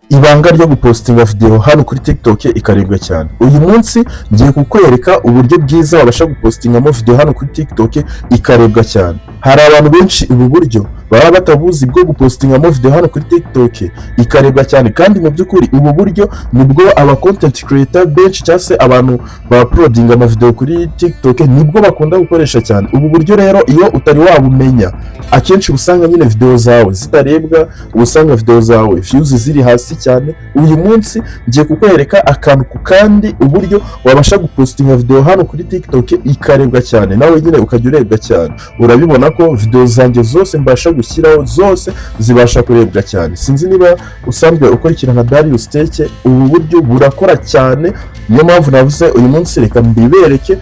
Ibanga ryo gupostinga video hano kuri TikTok ikarebwa cyane. Uyu munsi ngiye kukwereka uburyo bwiza wabasha gupostingamo video hano kuri TikTok ikarebwa cyane. Hari abantu benshi ubu buryo baba batabuzi bwo gupostingamo video hano kuri TikTok ikarebwa cyane, kandi mu by'ukuri ubu buryo nibwo aba content creator benshi cyangwa se abantu ba uploadinga amavideo kuri TikTok nibwo bakunda gukoresha cyane. Ubu buryo rero, iyo utari wabumenya, akenshi uba usanga nyine video zawe zitarebwa, uba usanga video zawe views ziri hasi cyane. Uyu munsi ngiye kukwereka akantu ku kandi uburyo wabasha gupostinga video hano kuri TikTok ikarebwa cyane, nawe nyine ukajya urebwa cyane. Urabibona ko video zanjye zose mbasha gushyiraho zose zibasha kurebwa cyane. Sinzi niba usanzwe ukurikirana Darius Tech, ubu buryo burakora cyane. Niyo mpamvu navuze uyu munsi reka mbibereke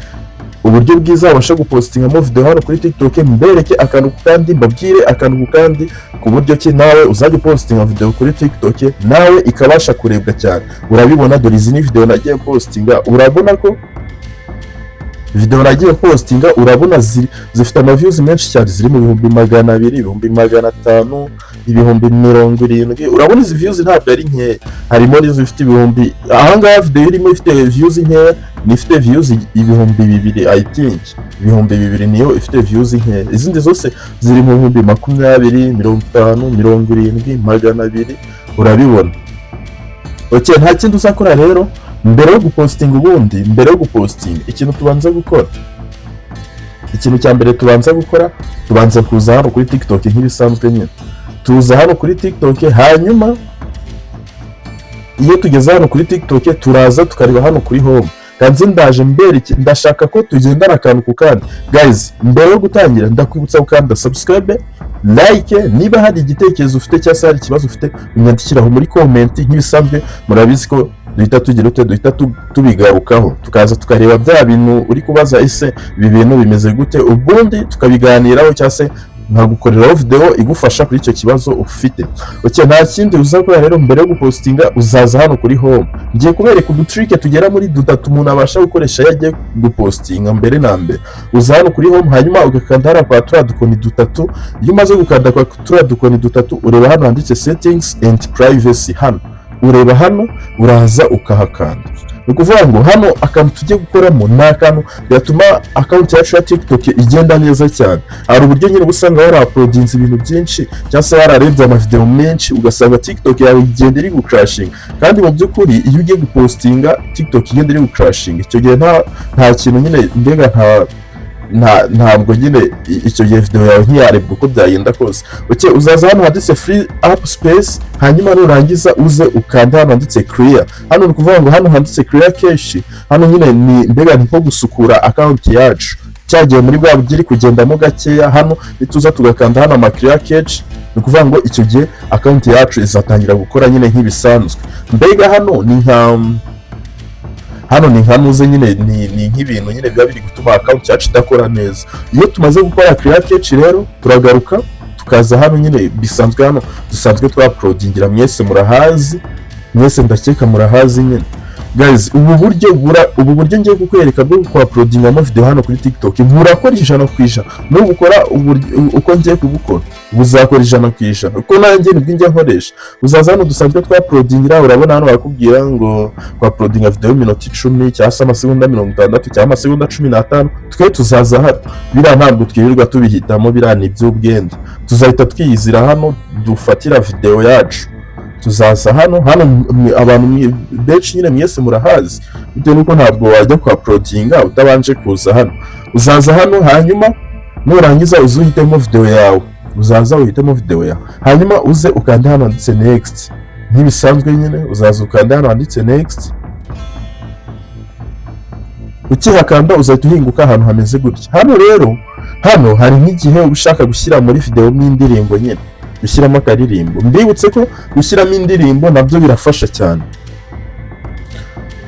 uburyo bwiza wabasha gupostingamo video hano kuri TikTok, mbereke akantu ku kandi, mbabwire akantu ku kandi ku buryo ki nawe uzajya upostinga video kuri TikTok nawe ikabasha kurebwa cyane. Urabibona, dore izi ni video nagiye postinga. Urabona ko video nagiye postinga, urabona zifite ama views menshi cyane, ziri mu 200,000, 500,000, 70,000. Urabona izi views ntabwo ari nkeya. Harimo n'izifite ibihumbi, ahangaha video irimo ifite views nkeya ni ifite views 2000, I think 2000 niyo ifite views nkeya. Izindi zose ziri mu 20,000, 50, 70, 200. Urabibona. Okay, nta kindi uzakora rero mbere yo gupostinga. Ubundi mbere yo gupostinga, ikintu tubanza gukora, ikintu cya mbere tubanza gukora, tubanza kuza hano kuri TikTok nk'ibisanzwe nyine. Tuza hano kuri TikTok, hanyuma iyo tugeze hano kuri TikTok turaza tukareba hano kuri home. Kanze ndaje mbereke, ndashaka ko tugendana akantu ku kandi. Guys, mbere yo gutangira ndakwibutsa gukanda subscribe, like. Niba hari igitekerezo ufite cyangwa se hari ikibazo ufite, unyandikiraho muri comment nk'ibisanzwe. Murabizi ko duhita tugira ute? Duhita tubigarukaho, tukaza tukareba bya bintu uri kubaza: ese ibi bintu bimeze gute? Ubundi tukabiganiraho cyangwa se nkagukoreraho video igufasha kuri icyo kibazo ufite. Okay, nta kindi uzakora rero mbere yo gupostinga, uzaza hano kuri home. Ngiye kubereka udutrick tugera muri dutatu umuntu abasha gukoresha iyo agiye gupostinga. Mbere na mbere uza hano kuri home, hanyuma ugakanda hariya kwa turiya dukoni dutatu. Iyo umaze gukanda kwa turiya dukoni dutatu, ureba hano handitse "Settings and privacy". Hano ureba hano, uraza ukahakanda. Ni ukuvuga ngo hano akantu tugiye gukoramo ni akantu gatuma account yacu ya TikTok igenda neza cyane. Hari uburyo nyine uba usanga warauploadinze ibintu byinshi cyangwa se wararebye amavideo menshi, ugasanga TikTok yawe igenda iri gucrashinga. Kandi mu by'ukuri iyo ugiye gupostinga TikTok igenda iri gucrashinga, icyo gihe nta kintu nyine, mbega nta ntabwo nyine icyo gihe video yawe ntiyarebwa uko byagenda kose. Okay, uzaza hano handitse "Free up space", hanyuma nurangiza uze ukanda hano handitse "Clear". Hano ni ukuvuga ngo hano handitse "Clear cache", hano nyine ni mbega ni nko gusukura account yacu cyagiye muri bwa buryo iri kugendamo gakeya. Hano nituza tugakanda hano ama "Clear cache", ni ukuvuga ngo icyo gihe account yacu izatangira gukora nyine nk'ibisanzwe. Mbega hano ni nka nuze nyine ni nk'ibintu nyine biba biri gutuma account yacu idakora neza. Iyo tumaze gukora clear cache rero, turagaruka tukaza hano nyine bisanzwe, hano dusanzwe twauploadingira. Mwese murahazi, mwese ndakeka murahazi nyine. Guys, ubu buryo ngiye kukwereka bwo kuuploadingamo video hano kuri TikTok burakora 100%. Nubukora uko ngiye kubukora, buzakora 100%, kuko nanjye nibwo njya nkoresha. Uzaza hano dusanzwe twauploadingira. Urabona hano barakubwira ngo kuuploadinga video y'iminota 10 cyangwa se amasegonda 60 cyangwa amasegonda 15. Twe tuzaza hano, biriya ntabwo twirirwa tubihitamo, biriya ni iby'ubwenge. Tuzahita twiyizira hano dufatira video yacu. Tuzaza hano, hano abantu benshi nyine mwese murahazi, bitewe n'uko ntabwo wajya kuuploadinga utabanje kuza hano. Uzaza hano, hanyuma nurangiza uze uhitemo video yawe. Uzaza uhitemo video yawe, hanyuma uze ukande hano handitse "Next" nk'ibisanzwe nyine. Uzaza ukande hano handitse "Next". Ukihakanda uzahita uhinguka ahantu hameze gutya. Hano rero, hano hari nk'igihe uba ushaka gushyira muri video indirimbo nyine, gushyiramo akaririmbo. Mbibutse ko gushyiramo indirimbo nabyo birafasha cyane.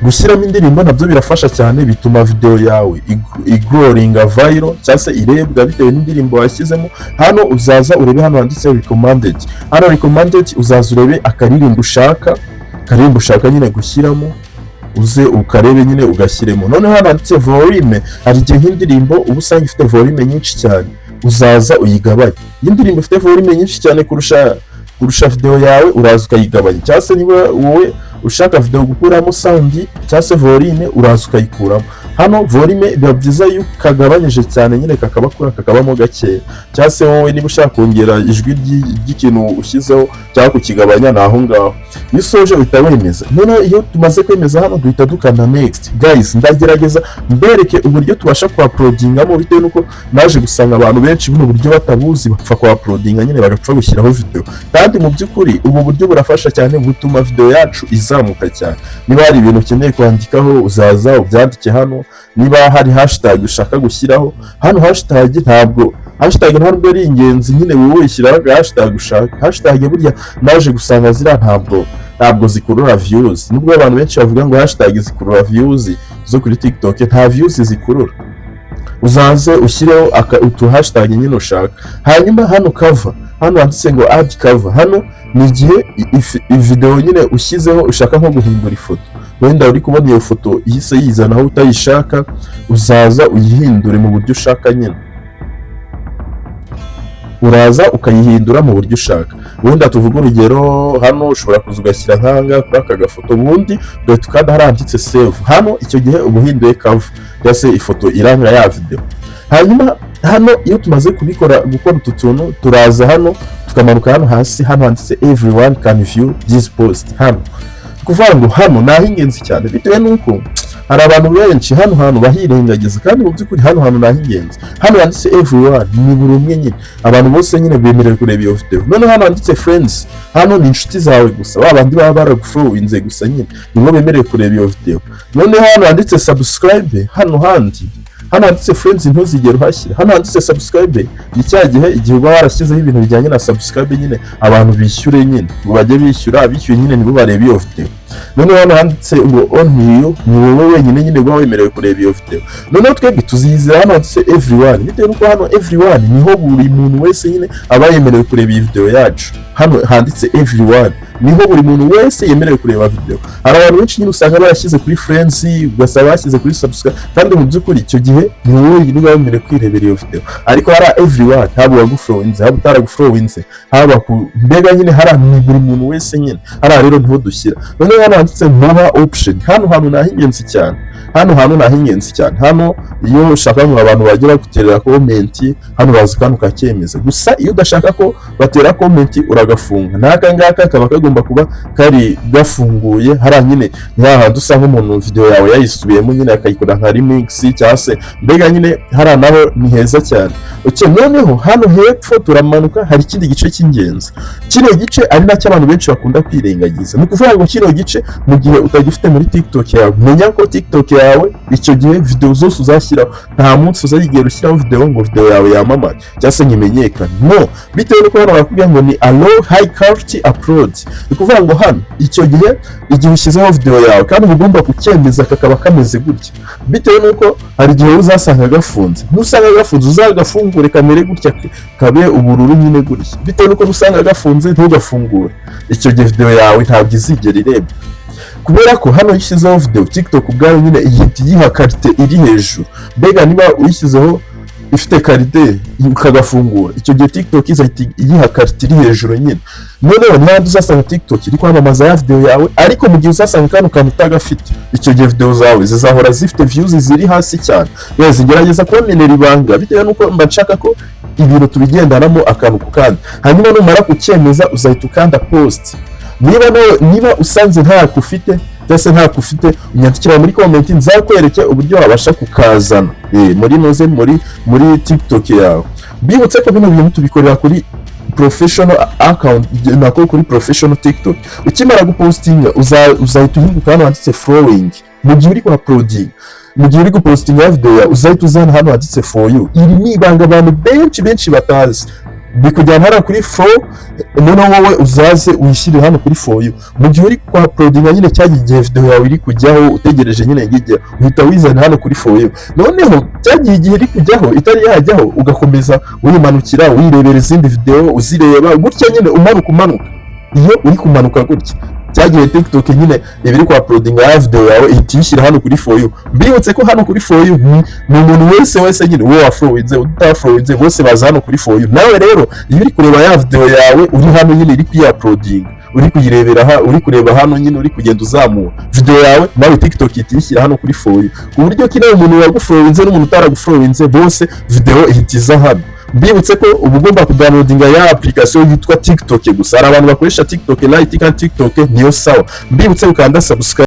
Gushyiramo indirimbo nabyo birafasha cyane, bituma video yawe igoinga viral cyangwa se irebwa bitewe n'indirimbo washyizemo. Hano uzaza urebe hano handitse "Recommended". Hano "Recommended", uzaza urebe akaririmbo ushaka, akaririmbo ushaka nyine gushyiramo, uze ukarebe nyine ugashyiremo. Noneho hano handitse "Volume", hari igihe nk'indirimbo uba usanga ifite volume nyinshi cyane, uzaza uyigabanye. Iyo indirimbo ifite volume nyinshi cyane kurusha kurusha video yawe, uraza ukayigabanya, cyangwa se niba wowe ushaka video gukuramo sound cyangwa se volume, uraza ukayikuramo. Hano volume biba byiza iyo kagabanyije cyane nyine, kakaba kura kakabamo gakeya, cyangwa se wowe niba ushaka kongera ijwi ry'ikintu ushyizeho cyangwa kukigabanya, ni aho ngaho. Iyo usoje uhita wemeza. Noneho iyo tumaze kwemeza hano, duhita dukanda next. Guys, ndagerageza mbereke uburyo tubasha kuuploadingamo, bitewe n'uko naje gusanga abantu benshi buno buryo batabuzi, bapfa kuuploadinga nyine, bagapfa gushyiraho video, kandi mu by'ukuri ubu buryo burafasha cyane, butuma video yacu izamuka cyane. Niba hari ibintu ukeneye kwandikaho, uzaza ubyandike hano. Niba hari hashtag ushaka gushyiraho hano, hashtag ntabwo, hashtag ntabwo ari ingenzi nyine, wowe wishyiraho aga hashtag ushaka. Hashtag burya naje gusanga ziriya ntabwo zikurura views, nubwo abantu benshi bavuga ngo hashtag zikurura views zo kuri TikTok, nta views zikurura. Uzaze ushyireho utu hashtag nyine ushaka. Hanyuma hano cover, hano handitse ngo add cover, hano ni igihe video nyine ushyizeho ushaka nko guhindura ifoto. Wenda uri kubona iyo foto ihise yizanaho utayishaka, uzaza uyihindure mu buryo ushaka nyine, uraza ukayihindura mu buryo ushaka. Ubundi tuvuge urugero, hano ushobora kuza ugashyira nk'ahangaha kuri aka gafoto, ubundi ugahita ukanda hariya handitse save. Hano icyo gihe uba uhinduye cover cyangwa se ifoto iranga ya video. Hanyuma hano iyo tumaze kubikora, gukora utu tuntu, turaza hano tukamanuka hano hasi, hano handitse "Everyone can view this post". Hano ni ukuvuga ngo hano ni ah'ingenzi cyane, bitewe n'uko hari abantu benshi hano hantu bahirengagiza, kandi mu by'ukuri hano hantu ni ah'ingenzi. Hano handitse everyone ni buri umwe nyine, abantu bose nyine bemerewe kureba iyo video. Noneho hano handitse friends, hano ni inshuti zawe gusa, ba bandi baba baragufollowinze gusa nyine nibo bemerewe kureba iyo video. Noneho hano handitse subscribe, hano handi, hano handitse friends ntuzigere uhashyira. Hano handitse subscribe ni cya gihe, igihe uba warashyizeho ibintu bijyanye na subscribe nyine, abantu bishyure nyine, ngo bajye bishyura, abishyuye nyine nibo bareba iyo video. Noneho hano handitse ngo only you, ni wowe wenyine nyine uba wemerewe kureba iyo video. Noneho twebwe tuziyizira hano handitse everyone, bitewe n'uko hano everyone niho buri muntu wese nyine aba yemerewe kureba iyi video yacu. Hano handitse everyone niho buri muntu wese yemerewe kureba video. Hari abantu benshi nyine usanga barashyize kuri friends, ugasanga bashyize kuri subscribe, kandi mu by'ukuri icyo gihe ni wowe wenyine uba wemerewe kwirebera iyo video. Ariko hari everyone, haba uwagufollowinze, haba utaragufollowinze, haba ku mbega nyine hari ni buri muntu wese nyine. Hariya rero niho dushyira. Noneho hano handitse more option, hano hantu ni ah'ingenzi cyane, hano hantu ni ah'ingenzi cyane. Hano iyo ushaka ngo abantu bajye baguterera comment, hano baza kandi ukacyemeza. Gusa iyo udashaka ko batera comment, uragafunga, n'aka ngaka kaba kagomba kuba kari gafunguye. Hariya nyine ni hahandi usanga umuntu video yawe yayisubiyemo nyine, akayikora nka remix, cyangwa se mbega nyine hariya naho ni heza cyane. Okay, noneho hano hepfo turamanuka, hari ikindi gice cy'ingenzi. Kino gice ari nacyo abantu benshi bakunda kwirengagiza. Ni ukuvuga ngo kino gice mu gihe utagifite muri TikTok yawe, menya ko TikTok yawe icyo gihe video zose uzashyiraho, nta munsi uzayigera ushyiraho video ngo video yawe yamamare cyangwa se ngo imenyekane. No bitewe n'uko hano barakubwira ngo ni allow high quality upload. Ni ukuvuga ngo hano icyo gihe, igihe ushyizeho video yawe, kandi uba ugomba kucyemeza kakaba kameze gutya, bitewe n'uko hari igihe uzasanga gafunze. Nusanga gafunze, uzagafungure kamere gutya, kabe ubururu nyine gutya, bitewe n'uko nusanga gafunze ntugafungure, icyo gihe video yawe ntabwo izigera irebwa, kubera ko hano iyo ushyizeho video, TikTok ubwayo nyine ihita iyiha qualité iri hejuru. Mbega niba uyishyizeho ifite qualité ukagafungura, icyo gihe TikTok izahita iyiha qualité iri hejuru nyine. Noneho ntihandi uzasanga TikTok iri kwamamaza ya video yawe. Ariko mu gihe uzasanga kano kantu utagafite, icyo gihe video zawe zizahora zifite views ziri hasi cyane. Yes, gerageza kubamenera ibanga, bitewe n'uko mba nshaka ko ibintu tubigendanamo akantu ku kandi. Hanyuma numara kucyemeza, uzahita ukanda post. Niba nawe, niba usanze ntako ufite cyangwa se ntako ufite, unyandikira muri comment, nzakwereke uburyo wabasha kukazana muri noze muri TikTok yawe. Mbibutse ko bino bintu tubikorera kuri professional account, nako kuri professional TikTok. Ukimara gupostinga, uzahita uhinguka hano handitse following. Mu gihe uri kuuploading, mu gihe uri gupostinga video yawe, uzahita uzana hano handitse for you. Iri ni ibanga abantu benshi benshi batazi. Bikujyana hariya kuri for, noneho wowe uzaze wishyire hano kuri for you. Mu gihe uri kuuploadinga nyine, cya gihe video yawe iri kujyaho, utegereje nyine ngo ijye, uhita wizana hano kuri for you. Noneho cya gihe, igihe iri kujyaho, itari yajyaho, ugakomeza wimanukira, wirebera izindi video, uzireba gutya nyine, umanuka umanuka. Iyo uri kumanuka gutya Cyagiye TikTok nyine iba iri kwa uploadinga ya video yawe, ihita iyishyira hano kuri For You. Mbibutse ko hano kuri For You ni umuntu wese wese nyine, uwo wafollowinze, utafollowinze, bose baza hano kuri For You. Nawe rero iyo uri kureba ya video yawe uri hano nyine iri kuyiuploadinga, uri kuyirebera ha, uri kureba hano nyine, uri kugenda uzamura video yawe, nawe TikTok ihita iyishyira hano kuri For You, ku buryo kino umuntu wagufollowinze n'umuntu utaragufollowinze bose video ihita iza hano. Mbibutse ko uba ugomba kudownloadinga ya application yitwa TikTok gusa. Hari abantu bakoresha TikTok Lite, kandi TikTok niyo sawa. Mbibutse gukanda subscribe.